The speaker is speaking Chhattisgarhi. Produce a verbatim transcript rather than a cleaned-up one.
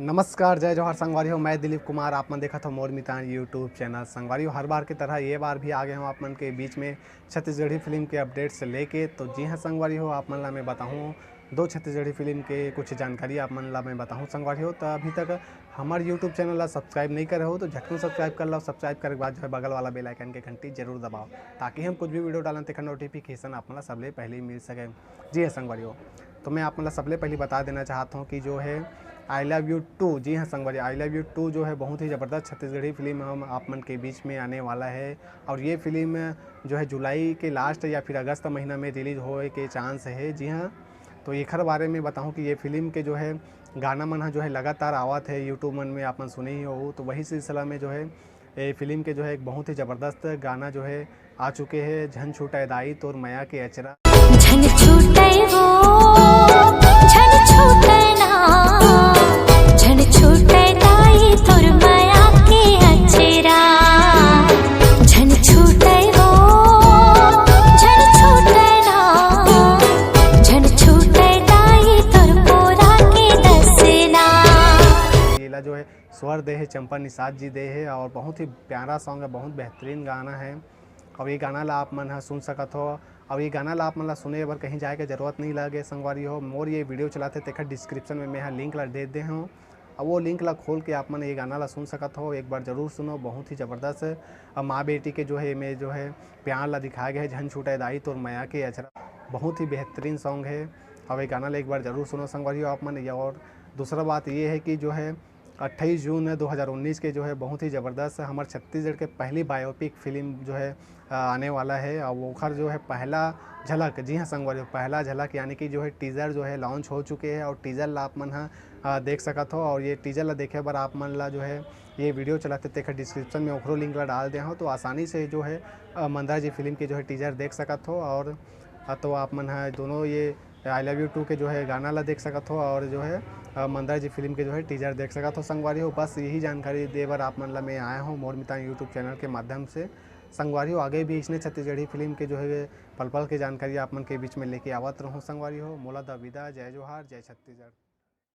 नमस्कार, जय जोहार संगवारी हो, मैं दिलीप कुमार, आप मन देखत हो मोर मितान YouTube चैनल। संगवारी हो, हर बार की तरह ये बार भी आ गए हूँ आप मन के बीच में छत्तीसगढ़ी फिल्म के अपडेट से लेके। तो जी हाँ संगवारी हो, आप मन ला मैं बताहूँ दो छत्तीसगढ़ी फिल्म के कुछ जानकारी आप मन ला मैं बताहूँ संगवारी हो। तो अभी तक हमारे YouTube चैनल ला सब्सक्राइब नहीं करे हो तो झटकन सब्सक्राइब कर लो। सब्सक्राइब करे के बाद जो है बगल वाला बेल आइकन के घंटी जरूर दबाओ, ताकि हम कुछ भी वीडियो डालें तेकर नोटिफिकेशन आप मन ला सबले पहले मिल सके। जी हाँ संगवारी हो, तो मैं आप मन ला सबले पहले बता देना चाहता हूँ कि जो है I Love You Two, जी हाँ संगवारी, I Love You Two जो है बहुत ही ज़बरदस्त छत्तीसगढ़ी फिल्म हम आप मन के बीच में आने वाला है। और ये फिल्म जो है जुलाई के लास्ट या फिर अगस्त महीना में रिलीज होए के चांस है। जी हाँ, तो एखर बारे में बताऊँ कि ये फिल्म के जो है गाना मन ह जो है लगातार आवत है YouTube मन में, आप मन सुने ही हो। तो वही सिलसिला में जो है ये फिल्म के जो है एक बहुत ही ज़बरदस्त गाना जो है आ चुके हैं, झन छूटे दाई तोर मया के अचरा। झन छूटे वो, झन छूटे ना, झन छूटे दाई तोर मया के अचरा। झन छूटे वो, झन छूटे ना, झन छूटे दाई तोर पोरा के दसना। येला जो है स्वर दे है चंपा निषाद जी दे है और बहुत ही प्यारा सॉन्ग है, बहुत बेहतरीन गाना है। और ये गाना ला आप मन ह सुन सकत हो। और ये गाना ला आप मन ला सुने बर कहीं जाए के जरूरत नहीं लगे संगवारी हो। मोर ये वीडियो चलाते तेखर डिस्क्रिप्शन में मैं ह लिंक ला दे दे हूँ। अब वो लिंक ला खोल के आप मन ये गाना ला सुन सकत हो, एक बार जरूर सुनो, बहुत ही ज़बरदस्त है। अब माँ बेटी के जो है एमे जो है प्यार ला दिखाया गया है, झन छूटे दाई तोर मया के अचरा, बहुत ही बेहतरीन सॉन्ग है। अब ये गाना ला एक बार जरूर सुनो संगवारी हो आप मन। या और दूसरा बात ये है कि जो है अट्ठाईस जून दो हज़ार उन्नीस के जो है बहुत ही ज़बरदस्त हमर छत्तीसगढ़ के पहली बायोपिक फिल्म जो है अ, आने वाला है और ओखर जो है पहला झलक, जी हाँ संगवारी हो, पहला झलक यानी कि जो है टीजर जो है लॉन्च हो चुके हैं और टीजर ला आप मन ह अ, देख सकत हो। और ये टीजर ला देखे बर आप मन ला जो है ये वीडियो चलाते तेखर डिस्क्रिप्शन में ओखरो लिंक ला डाल दे हो, तो आसानी से जो है अ, मंदार जी फिल्म के जो है टीजर देख सकत हो। और अ, तो आप मन ह दोनों ये I Love You Two के जो है गाना ला देख सकत हो और जो है अ, मंदार जी फिल्म के जो है टीजर देख सकत हो संगवारी हो। बस यही जानकारी दे बर आप मन ला मैं आया हूँ मोर मितान YouTube चैनल के माध्यम से संगवारी हो। आगे भी इसने छत्तीसगढ़ी फिल्म के जो है पल पल के जानकारी आप मन के बीच में लेके आवत रहूँ संगवारी हो। मोला द विदा, जय जोहार, जय छत्तीसगढ़।